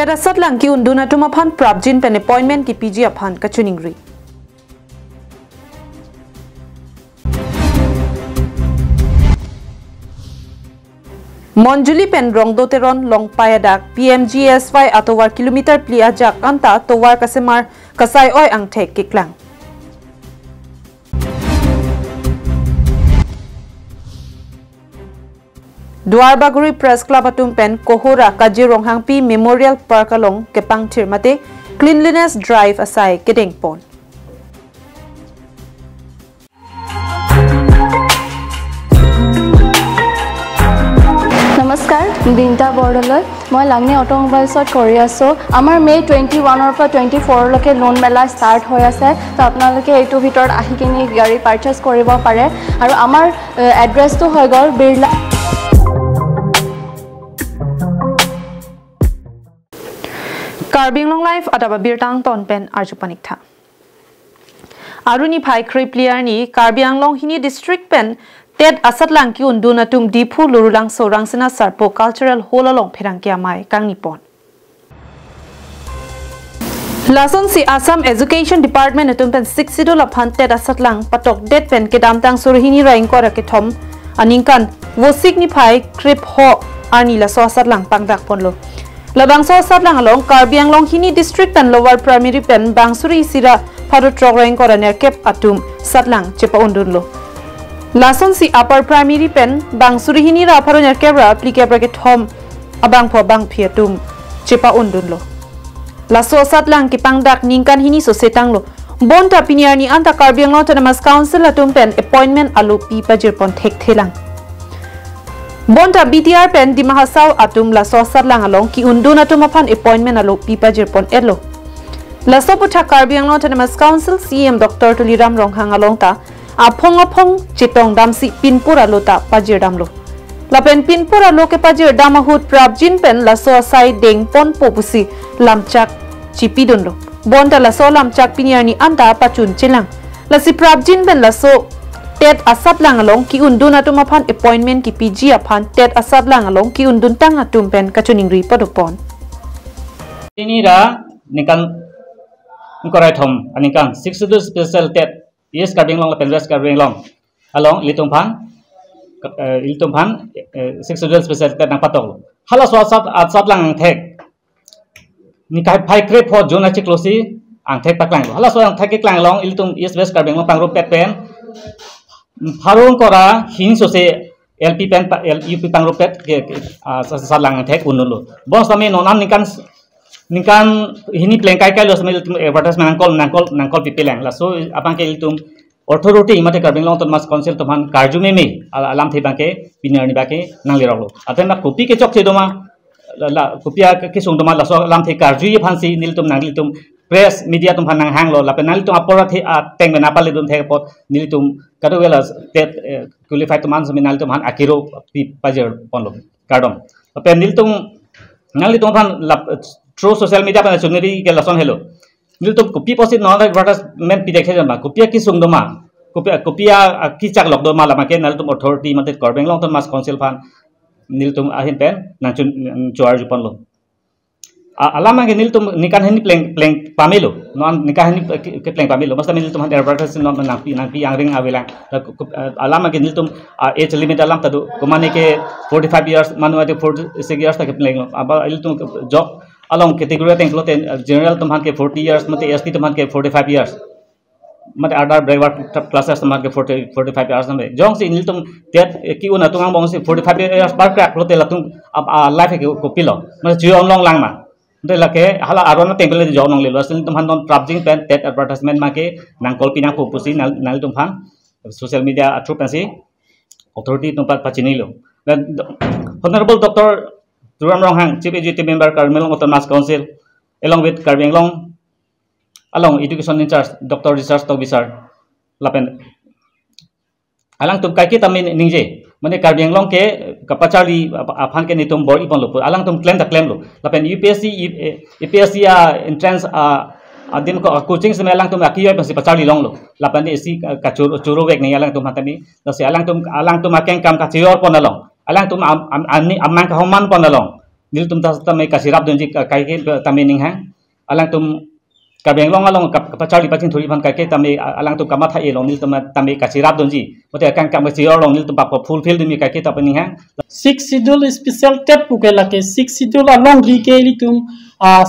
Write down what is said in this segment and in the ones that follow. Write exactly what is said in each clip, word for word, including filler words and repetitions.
Tet asatlang ki-undun atum aphan prapjin pen appointment kipiji aphan kachiningri. Monjuli pen Rongdo Teron Longpai adak P M G S Y atovar kilometer phli ajak anta tovar kasemar kasai oi angthek keklang. Duarbagori Press Club atum pen Kohora Kaji Ronghangpi Memorial Park along kepangthir mate cleanliness drive asai kedengpon. নমস্কাৰ, বিনিতা বৰদলৈ। মই লাংনি অট'মোবাইলছত কৰি আছোঁ। আমাৰ মে' টুৱেণ্টি ওৱানৰ পৰা টুৱেণ্টি ফ'ৰলৈকে লোন মেলা ষ্টাৰ্ট হৈ আছে। তো আপোনালোকে এইটো ভিতৰত আহি কিনি গাড়ী পাৰ্চেছ কৰিব পাৰে। আৰু আমাৰ, এ, এড্ৰেছটো হৈ গ'ল Birla. Karbi Anglong Live adap abirta angton pen arju paniktha. Aru niphai krepli arni Karbi Anglong hini district pen tet asatlang ki-undun atum Diphu Lurulangso Rangsina Sarpo Cultural Hall along pherangke amei kangnipon. Lasonsi Assam Education Department atum pen Sixth Schedule aphan tet asatlang patokdet pen kedamtang suri hini ra ingkoi ra kethom aningkan Vosik niphai krepho arni laso asatlang pangdakponlo. Labangso asatlang along Karbi Anglong hini district pen lower primary pen bang suri isi ra pharo throk ra ingkoi ra nerkep atum satlang chepa-undunlo. Lasonsi upper primary pen bang suri hini ra pharo nerkep ra phlikep ra kethom abangpho bangphi atum chepa-undunlo. Laso asatlang kepangdak ningkan hini sose tanglo. Bonta pini arni anta Karbi Anglong Autonomous Council atum pen appointment alopi pajirpon thekthelang. Bonta B T R pen Dima Hasao atum laso asatlang along ki-undun atum aphan appointment alopi pajirpon-etlo. Laso aputhak Karbi Anglong Autonomous Council C E M Doctor Tuliram Ronghang along ta aphong aphong chetongdamsi pinpur alo ta pajirdamlo. Lapen pinpur alo kepajirdam ahut prapjin pen laso asai dengponpo pusi lamchak chipidunlo. Bonta laso lamchak pini arni anta pachun chelang. Lasi prapjin pen laso tet asatlang along ki-undun atum aphan appointment kipiji aphan tet asatlang along ki-unduntang atum pen kachiningri padopon. Hini ra ningkan ingkoi ra kethom aningkan Sixth Schedule special tet East Karbi Anglong lapen West Karbi Anglong along ilitum aphan, eh, ilitum aphan, eh, Sixth Schedule special tet nangpatoklo. Halaso asat, asatlang angthek niphai krepho June achiklo si angthek paklanglo. Halaso angthek keklang along ilitum East West Karbi Anglong pangruppet pen pharo ingkoi ra hini sose L P pen pa, L, U P pangruppet ke, ke, ah, sa-, satlang angthek undunlo. Bonsitame non an ningkan, ningkan hini plengkaikailo sitame ilitum advertisement nangkol, nangkol, nangkol pipelang. Laso abangke ilitum authority mate Karbi Anglong Autonomous Council atum aphan karju meme al-, alamthe abangke pini arni abangke nangleroklo. Athe ma kopi kechokche doma, la, la, kopi a ke-, kesung doma laso alamthe karju aphansi nelitum nanglitum press media atum aphan nanghanglo lapen nanglitum apor athe ateng pen apaledun thek apot nelitum kadokave la tet, eh, qualified atum an sitame nanglitum aphan akiro pi pajirponlo. Kardom. Lapen nelitum nanglitum aphan lap, through social media pen chunri ke lason helo. Nelitum kopi apotsi non advertisement pidekhe jamba, kopi akesung doma, kopi, kopi a, akechak lok doma labangke nelitum authority mate Karbi Anglong Autonomous Council aphan nelitum ahin pen nangchun, nangchun arjuponlo. A, alam abangke nelitum ningkan hini pleng, pleng pamelo, non ningkan hini ke, kepleng pamelo, bonsitame nelitum aphan advertisement non nangpi, nangpi angring avelang. La, ku, ku, eh, alam abangke nelitum, ah, age limit alam ta do, komatne ke forty-five years, mane ade forty-six years ta keplenglo. Aba ilitum jok along category ateng pulote, eh, general atum aphan ke forty years, mate S T atum aphan ke forty-five years. Mate other backward classes atum aphan ke forty, forty-five years nang be. Jongsi nelitum tet, eh, ki-un atum angbongsi forty-five years bar crack pulote latum ap, ah, life ke kopilo. Mate chuyo onlong lang ma. Ante lake hala aron ateng pele jok nonglelo. Lasi nelitum aphan non prapjin pen tet advertisement abangke nangkol pinangpo pusi nang, nanglitum aphan social media through pensi authority atum aphan pachinilo. Then Honorable Doctor Tuliram Ronghang, Chief Executive Member, Karbi Anglong Autonomous Council, along with Karbi Anglong along Education in Charge, Doctor Richard Tokbi sir, lapen alangtum kaiketa ningje, mane Karbi Anglong ke kapacharli ap-, aphan ke nelitum bor-iponlo pu alangtum klem ta klemlo. Lapen U P S C, U-, eh, U P S C a entrance a, adim ko coaching sitame alangtum akiyoi pensi pacharli longlo. Lapen isi ka-, kachur-, churuvek nangji alangtum aphan tame. Lasi alangtum, alangtum akengkam kachiyorpon along, alangtum am-, am-, ani amang kahommanpon along nelitum ta tame kachirap dunji, ka-, kaike tame ninghang. Alangtum Karbi Anglong along kap-, kapacharli pachingthurji aphan kaike tame, a-, alangtum kamatha-e along nelitum tame kachirap dunji. Mate akam kam kachirap along nelitum papo fulfill dunji kaike tame ninghang. Sixth Schedule special TET pu ke lake Sixth Schedule alongri ke ilitum, ah,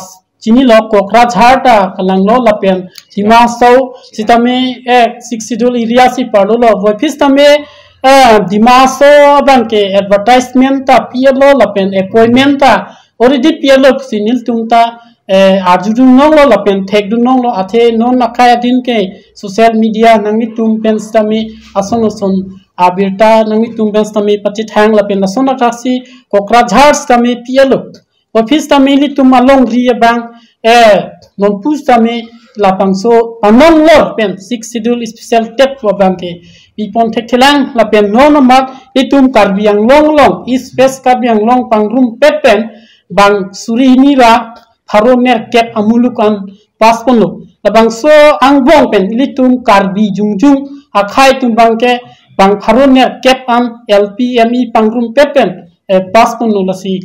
chinilo, Kokrajhar ta kalanglo lapen Dima Hasao sitame, eh, Sixth Schedule area si parlolo. Voiphit tame, eh, Dima Hasao abang ke advertisement ta pilo lapen appointment ta already pilo si nelitum ta, eh, arjudun longlo lapen thekdun longlo, athe non akai adin ke social media nanglitum pen sitame ason ason abirta nanglitum pen sitame pachethang lapen lason athak si Kokrajhar sitame pilo. Office tame ilitum alongri abang, eh, nonpu tame labangso panong lor pen Sixth Schedule special TET pu abang ke pipon thekthelang lapen non amat ilitum Karbi Anglong along, East West Karbi Anglong pangrumpet pen bang suri hini ra pharo nerkep amuluk an pass ponlo. Labangso angbong pen ilitum Karbi jongjong akhei atum abang ke bang pharo nerkep an L P M E pangrumpet pen, eh, pass ponlo, lasi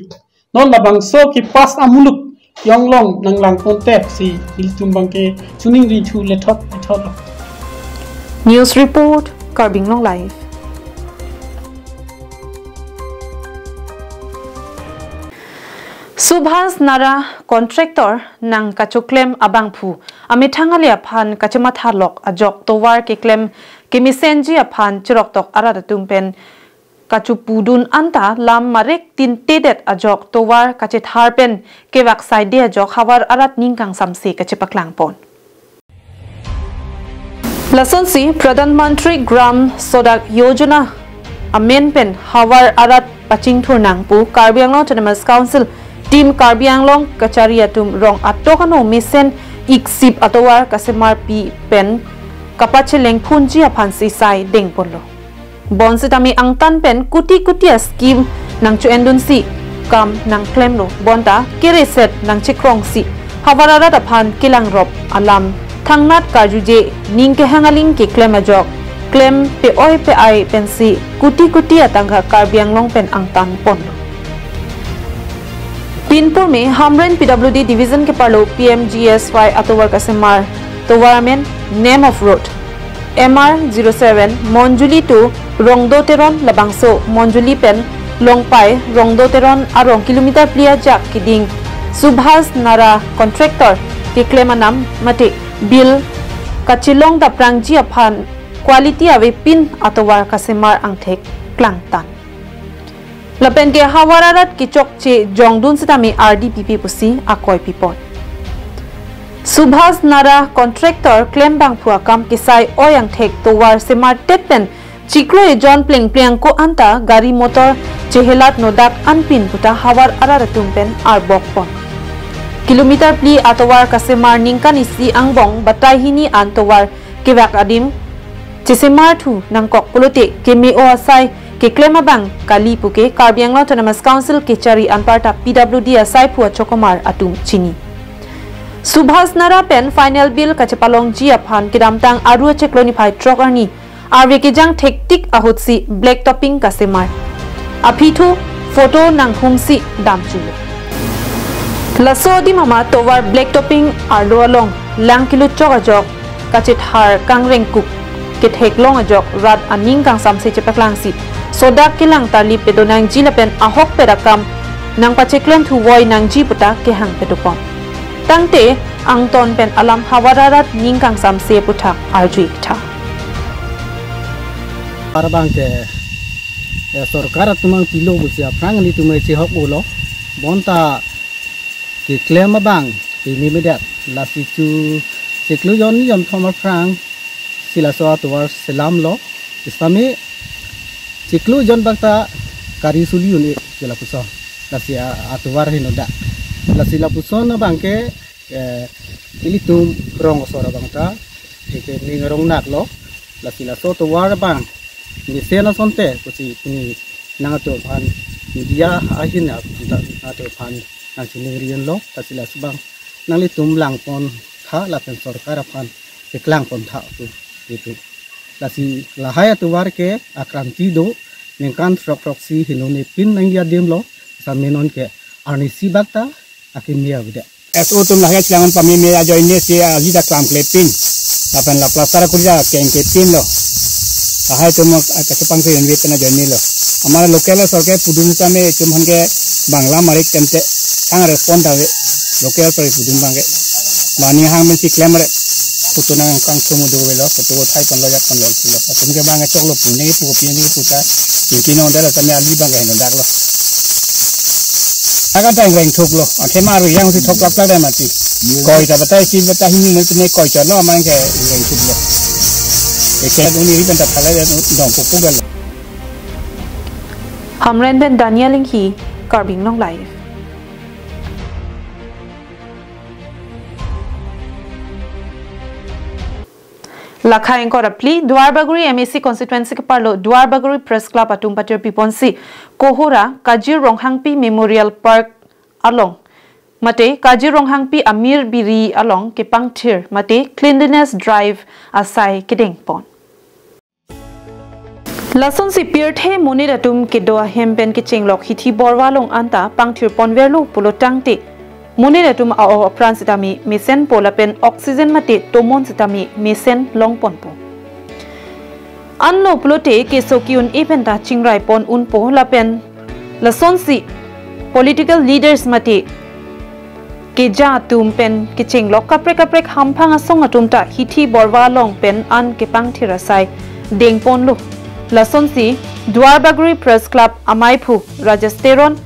non labangso kepass amuluk along nanglangpon te si ilitum abang ke chuning ri thu lethot lethot lo. News report, Karbi Anglong Live. Subhas Nara contractor nangkachoklem abangphu amethang ale aphan kachemathalok ajok tovar keklem kemesenji aphan cheroktok arat atum pen kachopudun anta lam marek tintedet ajok tovar kachethar pen kevak saide ajok havar arat ning kangsamse kachepaklangpon. Lasonsi Pradhan Mantri Gram Sadak Yojana amen pen havar arat pachingthur nang pu Karbi Anglong Autonomous Council Team Karbi Anglong kachari atum rong atok ano mesen iksip atovar kasemar pi pen kapachelengphunji aphan si sai dengponlo. Bonsitame angtan pen kuti kuti a-scheme nangcho-endunsi kam nangklemlo, bonta kereset nangchekrongsi havar arat aphan kelangrop alam thangnat karjuje ning kehang aling keklem ajok klem pe-oi pe-ai pensi kuti kuti atangka Karbi Anglong pen angtan ponlo. Pinpur me Hamren P W D Division keparlo P M G S Y atovar kasemar tovar amen name of road M R zero seven Monjuli to Rongdo Teron labangso Monjuli pen Longpai Rongdo Teron arong kilometer phli ajak keding Subhas Nara contractor keklem anam mate bill kachelong daprangji aphan quality avepin atovar kasemar angthek klangtan. Lapen ke havar arat kechokche jongdun sitame ardi pipe pusi akoi pipon. Subhas Nara contractor klembangphu akam kesai oi angthek tovar semartet pen chiklo ejon plengpleng ko anta gari motor chehelat nodak anpin puta havar arat atum pen arbok pon. Kilometer phli atovar kasemar ningkan isi angbong batai hini an tovar kevak adim chesemar thu nangkok pulote keme-o asai keklem abang kali puke Karbi Anglong Autonomous Council kechari anparta P W D asaiphu achokomar atum chini. Subhas Nara pen final bill kachepalongji aphan kedamtang Aru achiklo niphai throk arni arve kejang thektik ahutsi black topping kasemar. Aphi thu photo nanghumsi damchulo. Laso adim ama tovar black topping arlo along lang kiluchok ajok kachethar kangrengkuk ketheklong ajok rat aning kangsamse chepaklangsi sodak kelang tarlip pedonangji lapen ahokpet akam nangpacheklem thuvoi nangji puta kehang pedopon. Tangte angton pen alam havar arat ning kangsamse aputhak arju-ik tha. Arbang ke, eh, sorkar atum nangpilo pusi aphrang nelitum chehok-olo. Bonta keklem abang pini medak lasi chu chiklo jon ni jon thom aphrang si laso atovar selamlo. Sitame chiklo jon bak ta kari suli un-e si lapuson. Lasi a-, atovar henodak. Lasi lapuson abang ke, eh, ilitum rong asor abang ta, eke ning arong naklo. Lasi laso tovar abang mesen asonte pusi pini nangtum aphan media ahin nangtum aphan nangchiningri-unlo, lasi laso abang nanglitum langpon tha lapen sorkar aphan keklangpon tha pu itu. Lasi lahai atovar ke akranti do, ningkan throk throksi heno ne pin nangji adimlo, sitame non ke Arnisi bak ta akimi avedet. S O atum lahai chelang pameme ajoine si ali ta klam klepin. Lapen la plaster akuri ta keng klepin lo. Lahai atum ak-, kachepangsi unwit pen ajoine lo. Amar local asor ke pudun tame chum aphan ke Bangla marik temte chang respond ave. Local asor pudun abang ke. Mane hang men si klem re. Photo nangkangthum do avelo, photo thai ponlo jak ponlo si lo. Atum ke abang ke choklo pu ne pu kopi ne pu ta. Ingki nong dala tame ali abang ke heno dak lo. Akan ta ingreng thuk lo. Athe mar yang si thok lap lap dai mati. Koi ta batai si batai hini ne tene koi chot lo amang ke ingreng thuk lo. Eke uni ri pen ta thala dong pukpuk lo. Hamren pen Daniel Inghi, Karbi Anglong Live. Lakha ingkoi ra phli, Duarbagori M A C constituency keparlo Duarbagori Press Club atum patirpi ponsi Kohora Kajir Ronghangpi Memorial Park along mate Kajir Ronghangpi Amir Biri along kepangthir mate cleanliness drive asai kedeng pon. Lasonsi pirthe monit atum kedo ahem pen kechenglok hithi borwa along anta pangthir ponverlo pulo tangte monit atum a-o apran sitame mesenpo lapen oxygen mate tomon sitame mesen long ponpo. Anlo pulote keso ki-un-e pen ta chingrai pon unpo lapen lasonsi political leaders mate keja atum pen kechenglok kaprek kaprek hamphang asong atum ta hithi borwa along pen an kepangthir asai deng ponlo. Lasonsi Duarbagori Press Club amaiphu Rajesh Teron,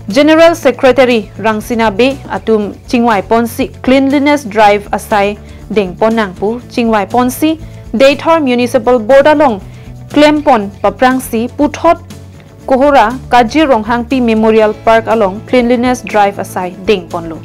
General Secretary Rangsina Bey atum chingvai ponsi cleanliness drive asai deng pon nang pu chingvai ponsi Deithor Municipal Board along klem pon paprangsi puthot Kohora Kajir Ronghangpi Memorial Park along cleanliness drive asai deng ponlo.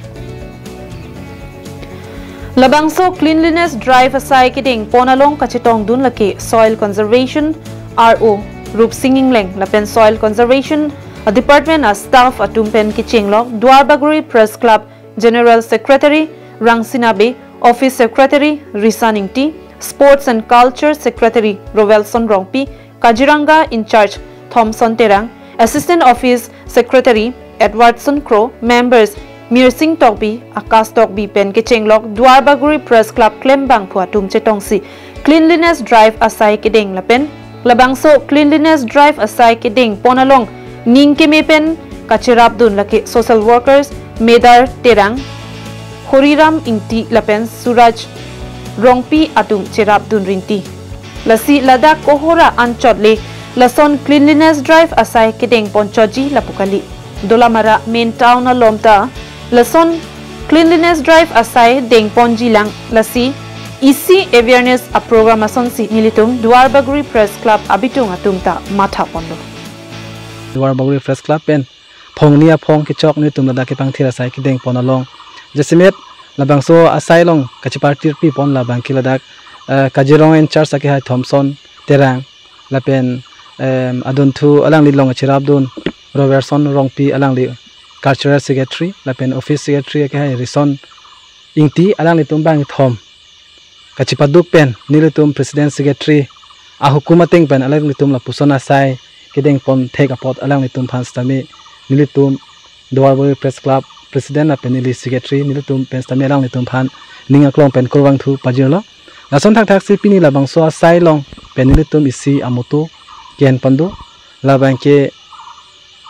Labangso cleanliness drive asai kedeng pon along kachetongdun lake Soil Conservation R O Rupsing Ingleng lapen Soil Conservation Department a staff atum pen kechenglok Duarbagori Press Club General Secretary Rangsina Bey, Office Secretary Risan Ingti, Sports and Culture Secretary Rovelson Rongpi, Kaziranga in-charge Thomson Terang, Assistant Office Secretary Edwardson Kro, members Mirsing Tokbi, Akash Tokbi pen kechenglok Duarbagori Press Club klembangphu atum chetongsi cleanliness drive asai kedeng lapen labangso cleanliness drive asai kedeng pon along ning keme pen kacherapdun lake social workers Medar Terang, Horiram Ingti lapen Suraj Rongpi atum cherapdun rinti. Lasi ladak Kohora anchot le lason cleanliness drive asai kedeng pon chotji lapu kali. Dolamara main town alom ta lason cleanliness drive asai deng ponji lang, lasi isi awareness a program asonsi nelitum Duarbagori Press Club abitung atum ta matha ponlo. Duarbagori Press Club pen phongni aphong kechok nelitum ladak kepangthir asai kedeng pon along jasemet labangso asai along kachepartirpi pon labang ke ladak, eh, Kaziranga in-charge akehai Thomson Terang lapen, em, adunthu alangli along kacherapdun Robertson Rongpi, alangli Cultural Secretary lapen Office Secretary akehai Rison Ingti, alanglitum bangkethom kachepaduk pen nelitum President Secretary ahukum ateng pen alanglitum lapuson asai kedeng pon thek apot alanglitum aphan sitame nelitum Duarbagori Press Club President lapen neli Secretary nelitum pen sitame alanglitum aphan ning aklong pen kurvangthu pajirlo. Lason thakthaksi pini labangso asai along pen nelitum isi a-motto ke-en pon do, labang ke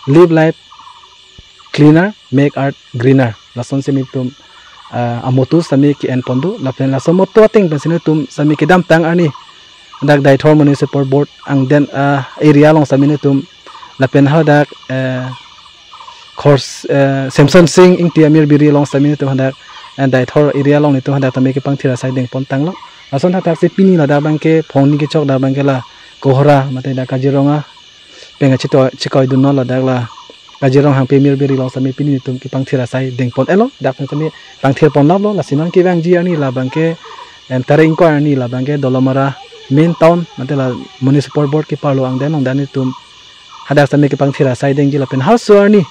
Live Life Cleaner, Make Earth Greener. Lasonsi nelitum, ah, a-motto sitame ke-en pon do. Lapen laso motto ateng pensi nelitum sitame kedamtang arni dak Deithor Municipal Board angden, ah, area along sitame nelitum lapen hadak, eh, Khors, eh, Semson Sing Ingti Amir Biri along sitame nelitum hadak, eh, Deithor area along nelitum hadak tame kepangthir asai deng pon tanglo. Lason thakthaksi pini ladak abang ke phongni kechok dak abang ke la Kohora mate dak Kaziranga pen kachito chikoidunlo, ladak la Kaziranga Ronghangpi Amir Biri along sitame pini nelitum kepangthir asai deng pon-etlo, dak pen sitame pangthir ponlaplo, lasi non kevangji arni labang ke, em, tarik ingkoi arni labang ke Dolamara main town mate la Municipal Board keparlo angden along dak nelitum hadak sitame kepangthir asai dengji lapen halaso arni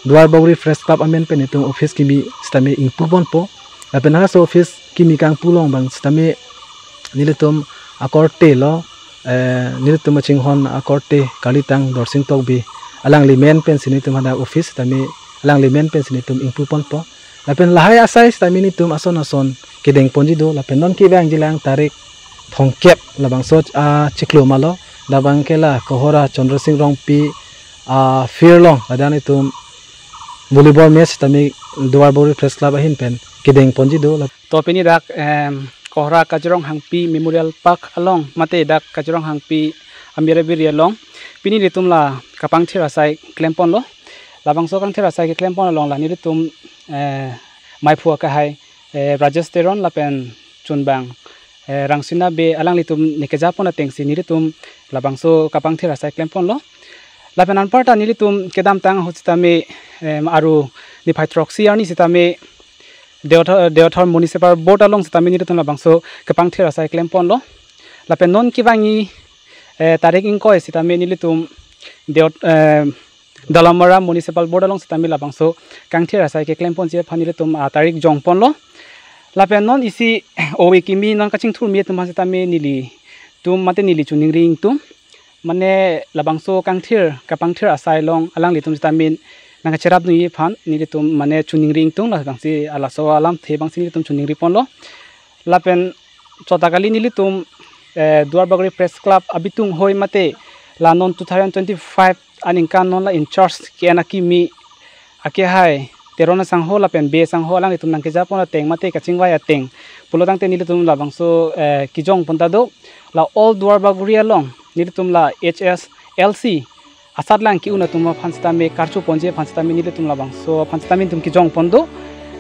Duarbagori Press Club amen pen nelitum office kimi sitame ingpu ponpo. Lapen halaso office kimi kangpu along abang sitame nelitum akorte lo, eh, nelitum kachinghon akorte kalitang Dorsing Tokbi, alangli amen pensi nelitum hadak office sitame alangli men pensi nelitum ingpu ponpo. Lapen lahai asai sitame nelitum ason ason kedeng ponji do, lapen non kevangji lang tarik thomkep labangso achiklo malo, labang ke la Kohora Chandra Sing Rongpi afield along, ladak nelitum volleyball match sitame Duarbagori Press Club ahin pen kedeng ponji do. To pini dak, em, Kohora Kajirong Hangpi Memorial Park along, mate dak Kajirong Hangpi Amir Abiri along, pini nelitum la kapangthir asai klem ponlo. Labangso kangthir asai keklem pon along la nelitum, eh, maiphu akehai, eh, Rajesh Teron lapen chunbang, eh, Rangsina Bey alanglitum ne keja pon atengsi nelitum labangso kapangthir asai klem ponlo. Lapen anparta nelitum kedamtang ahut sitame, em, aru niphai throksi arni sitame Deothor, Deothor Municipal Board along sitame nelitum labangso kapangthir asai klem ponlo. Lapen non kevangji, eh, tarik ingkoi sitame nelitum Deot-, eh, Dolamara Municipal Board along sitame labangso kangthir asai keklem ponji aphan nelitum, ah, tarik jong ponlo. Lapen non isi ove kimi non kachingthur mi atum aphan sitame nelitum mate neli choningri ingtung. Mane labangso kangthir, kapangthir asai along alanglitum sitame nangkacherap nangji aphan nelitum mane choningri ingtung, labangsi halaso alamthe abangsi nelitum choningri ponlo. Lapen chota kali nelitum, eh, Duarbagori Press Club abitung hoi mate la non two thousand twenty-five aningkan non la in charge ke-en akimi akehai Teron asangho lapen Bey asangho alanglitum nangkeja pon ateng mate kachingvai ateng pulotangte nelitum labangso, eh, kejong pon ta do. La all Duarbagori along nelitum la H S L C asat lang ke-un atum aphan sitame karcho ponji aphan sitame nelitum labangso aphan sitame nelitum kejong pon do.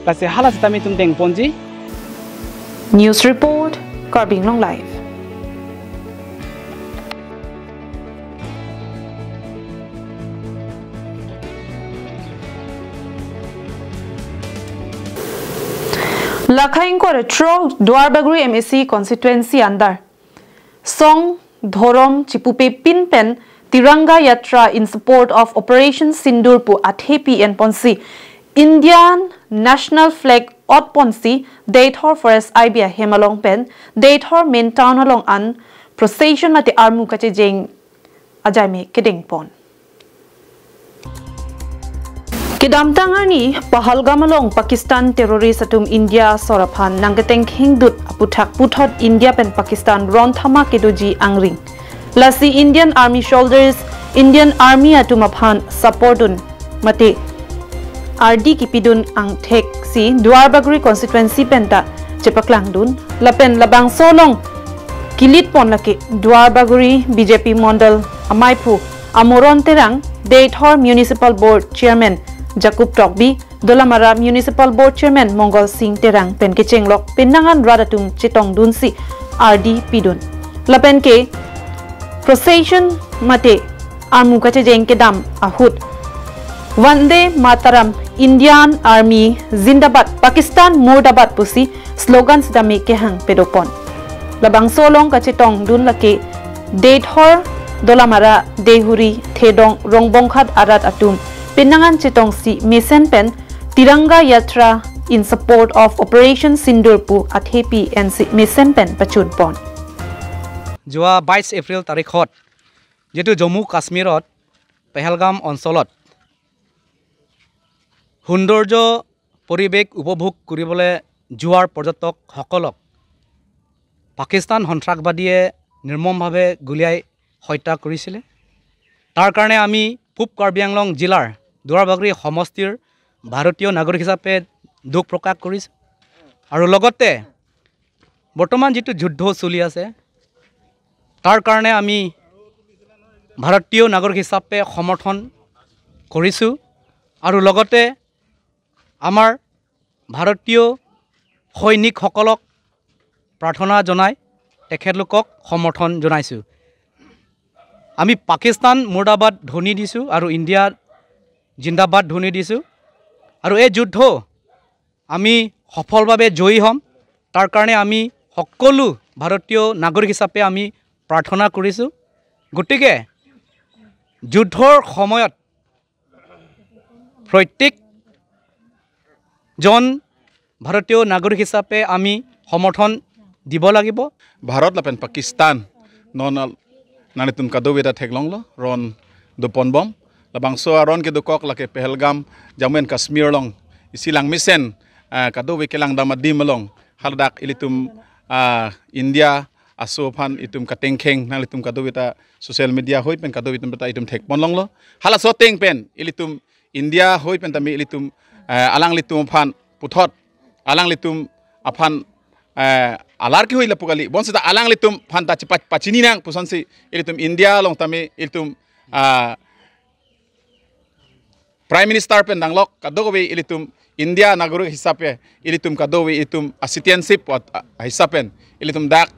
Lasi hala sitame nelitum deng ponji. News report, Karbi Anglong Live. Lakha ingkoi ra throk Duarbagori M A C constituency under Song Dhorom Chipupe pin pen Tiranga Yatra in support of Operation Sindoor pu athepi en ponsi Indian National Flag ot ponsi Deithor Forest I B ahem along pen Deithor main town along an procession mate armu kachejeng ajai me kedeng pon. Kedamtang arni Pahalgam along Pakistan terrorist atum India asor aphan nangketengkheng dut aputhak puthot India pen Pakistan ron thama kedoji angring. Lasi Indian Army soldiers, Indian Army atum aphan support dun mate ardi kipidun angthek si Duarbagori constituency penta chepaklangdun lapen labangso along kilit pon lake Duarbagori B J P Mondal amaiphu Amoron Terang, Deithor Municipal Board Chairman Jacob Tokbi, Dolamara Municipal Board Chairman Mongol Singh Terang pen kechenglok penang an rat atum chetongdunsi ardi pidun. Lapen ke procession mate armu kachejeng kedam ahut Vande Mataram, Indian Army Zindabad, Pakistan Murdabad pusi slogan sitame kehang pedopon. Labangso along kachetongdun lake Deithor, Dolamara, Deihori, Thedong, Rongbongkhat arat atum penang an chetongsi mesen pen Tiranga Yatra in support of Operation Sindoor pu athepi ensi mesen pen pachunpon. যোৱা বাইছ এপ্ৰিল তাৰিখত যিটো জম্মু কাশ্মীৰত পেহেলগাম অঞ্চলত সৌন্দৰ্য পৰিৱেশ উপভোগ কৰিবলৈ যোৱাৰ পৰ্যটকসকলক পাকিস্তান সন্ত্ৰাসবাদীয়ে নিৰ্মমভাৱে গুলীয়াই হত্যা কৰিছিলে। তাৰ কাৰণে আমি পূব কাৰ্বি আংলং জিলাৰ দুৱাৰবাগৰি সমষ্টিৰ ভাৰতীয় নাগৰিক হিচাপে দুখ প্ৰকাশ কৰিছোঁ। আৰু লগতে বৰ্তমান যিটো যুদ্ধ চলি আছে, তাৰ কাৰণে আমি ভাৰতীয় নাগৰিক হিচাপে সমৰ্থন কৰিছোঁ। আৰু লগতে আমাৰ ভাৰতীয় সৈনিকসকলক প্ৰাৰ্থনা জনাই তেখেতলোকক সমৰ্থন জনাইছোঁ। আমি পাকিস্তান মুৰ্দাবাদ ধ্বনি দিছোঁ আৰু ইণ্ডিয়া জিন্দাবাদ ধ্বনি দিছোঁ। আৰু এই যুদ্ধ আমি সফলভাৱে জয়ী হ'ম, তাৰ কাৰণে আমি সকলো ভাৰতীয় নাগৰিক হিচাপে আমি প্ৰাৰ্থনা কৰিছোঁ। গতিকে যুদ্ধৰ সময়ত প্ৰত্যেকজন ভাৰতীয় নাগৰিক হিচাপে আমি সমৰ্থন দিব লাগিব। Bharat lapen Pakistan non al-, nanglitum kadokave ta theklonglo, ron doponbom. labangso aron kedokok lake Pahalgam, Jammu and Kashmir along isi langmesen, ah, kadokave kelangdam adim along haladak ilitum, ah, India aso aphan itum katengkheng nanglitum kadokave ta social media ahoi pen kadokave itum ta itum thekpon longlo. Halaso ateng pen ilitum India ahoi pen tame ilitum, eh, alanglitum aphan puthot, alanglitum aphan, eh, alar kehoi lapu kali. Bonsita alanglitum aphan ta chepa-, pachini nang pusonsi ilitum India along tame ilitum, ah, Prime Minister pen danglok kadokave ilitum India nagarik hisap pe ilitum kadokave ilitum a citizenship, a, a hisap pen ilitum dak,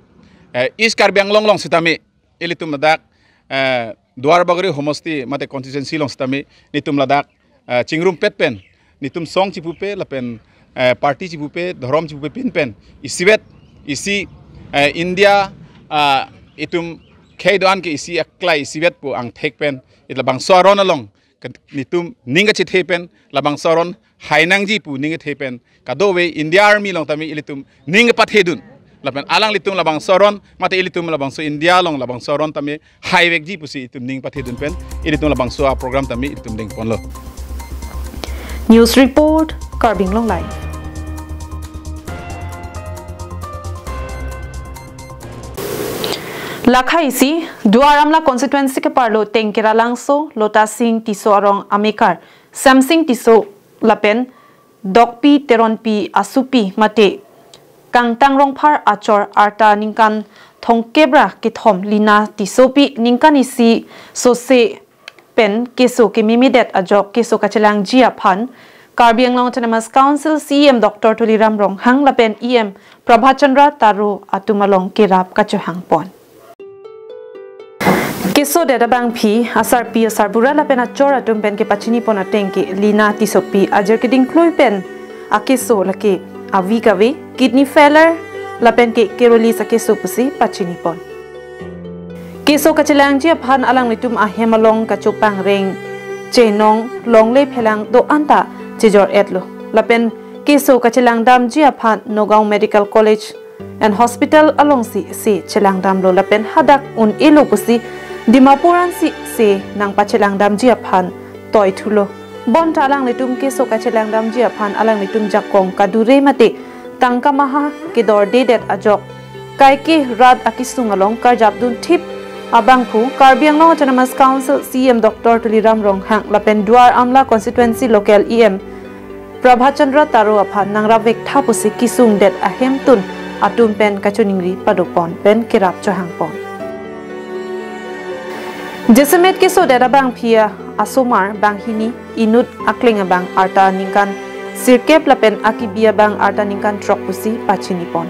eh, East Karbi Anglong along sitame ilitum ladak, eh, Duar Bagori homosti mate constituency along sitame nelitum ladak, eh, chingrumpet pen nelitum song chipupe lapen, eh, party chipupe, dhorom chipupe pinpen isivet isi, eh, India, ah, itum khei do-an ke isi aklai isivet pu angthek pen ilitum labangso aron along ke-, nelitum ning kachethe pen labangso aron hai nangji pu ning kethe pen kadokave India Army along tame ilitum ning kepathedun. Lapen alanglitum labangso aron mate ilitum labangso India along labangso aron tame haivekji pusi itum ning pathedun pen ilitum labangso a program tame itum dengponlo. News report, Karbi Anglong Live. Lakha isi, Duar Amla constituency keparlo Tengkera Langso, Lota Sing Tisso arong amekar, Samsing Tisso lapen Dokpi Teronpi asopi mate Kangtang Rongphar achor arta ningkan thomkep ra kethom Lina Tissopi ningkan isi sose pen keso kememedet ajok keso kachelangji aphan Karbi Anglong Autonomous Council C E M Doctor Tuliram Ronghang lapen E M Prabhat Chandra Taro atum along kerap kachohangpon. Kesodet abangpi asarpi asarbura lapen achor atum pen kepachinipon ateng ke Lina Tissopi ajir keding klui pen akeso lake avi kave, kidney failure lapen ke keroli akeso pusi pachinipon. Keso kachelangji aphan alanglitum ahem along kachopangreng chenong longle phelang do-an ta chejor-etlo. Lapen keso kachelangdamji aphan Nagaon Medical College and Hospital alongsi se chelangdamlo lapen hadak un-elo pusi Dimapur ansi se nangpachelangdamji aphan toithulo. Bonta alanglitum keso kachelangdamji aphan alanglitum jakong kadure mate tangka maha kedordedet ajok kaike rat akesung along karjapdun thip abangphu Karbi Anglong Autonomous Council C E M Doctor Tuliram Ronghang lapen Duar Amla Constituency Local E M Prabhat Chandra Taro aphan nangrapvek tha pusi kesungdet ahemtun atum pen kachiningri padopon pen kerap chohangpon. Jasemet kesodet abangpi asomar banghini inut akleng abang arta ningkan sirkep lapen akibi abang arta ningkan throk pusi pachinipon.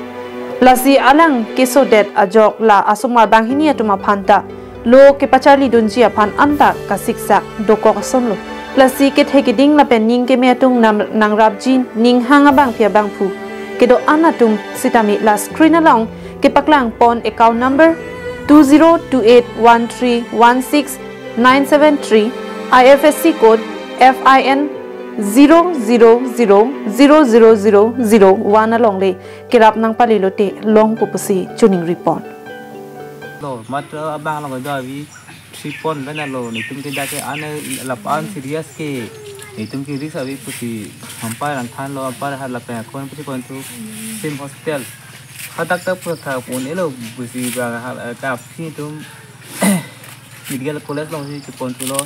Lasi alang kesodet ajok la asomar banghini atum aphan ta lo kepacharlidunji aphan anta kasiksak dokok asonlo. Lasi kethe keding lapen ning keme atum nam nangrapji ning hang abangpi abangphu kedo-an atum sitame la screen along kepaklangpon account number two zero two eight one three one six nine seven three, I F S C code F I N zero zero zero zero zero zero zero one alongle kerap nangpalelote longpo pusi chiningripon. Lo, matra abang lo gajavi three point pen alo, netum ke dak ke ane lapu-an serious ke, netum ke risk ave pusi, ampar nangthanlo, ampar ha lapen akon pusi pon thu, sim hospital. Hadak ta pura tha pon elo pusi ba ha, eh, kapi netum medical college alongsi chepon thulo.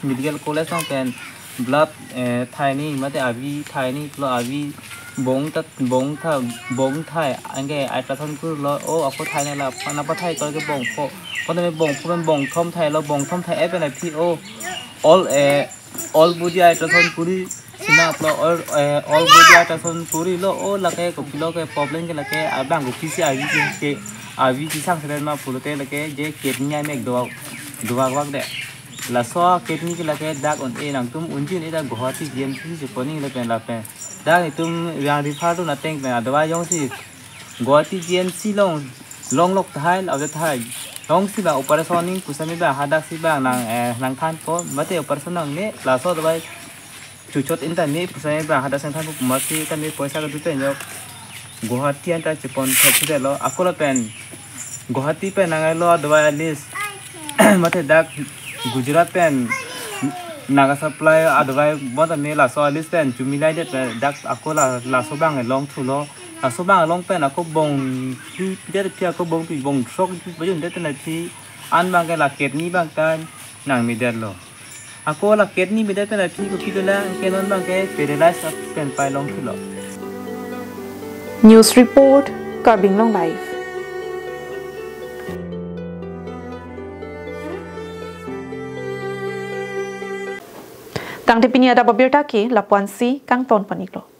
Medical college along pen blood, eh, thaini mate avi thaini lo, avi bong ta bong tha bong thai anke ultrasound kurlo, o ako thaini la pana pathai kor ke bongpho, pana me bongpho pen bongthom thailo, bongthom thai e pen aphi o all, eh, all body ultrasound kuri sinaplo, all, eh, all body ultrasound kurilo, o lake kopilo ke problem ke lake abang kopisi avi ke, ke avi kesang seren ma pulote lake je kidney amek dovak dovak vak de. Laso kidney ke lake dak un-e, nangtum unji un-e dak Guwahati G M C si chepon-i lapen lapen. Dak netum yang refer dun ateng pen adava jongsi Guwahati G M C along longlok tahai, lode tahai. Jongsi ba operation ning pusitame ba hadaksi ba nang, eh, nangthanpo, mate operation nangne, laso adava chuchot in tame pusitame ba hadak seng thanpo pu masi tame poisa kedo pen jok Guwahati anta chepon thekthedetlo, ako lapen Guwahati pen nangailo adava at least mate dak Gujarat pen Naga Supply adovai bon tame laso a-list pen chumi laidet pen dak ako la, laso abang along thulo. Laso abang along pen ako bong phli pidet aphi, ako bong phli bong throk pajutdet pen aphi an abangke la kidney abangke nangmedetlo. Ako la kidney medet pen aphi kopi dolang, ke non abangke paralyze pen pai long thulo. News report, Karbi Anglong Live. Tangte pini adap abirta ke lapu-ansi kangton pon-iklo.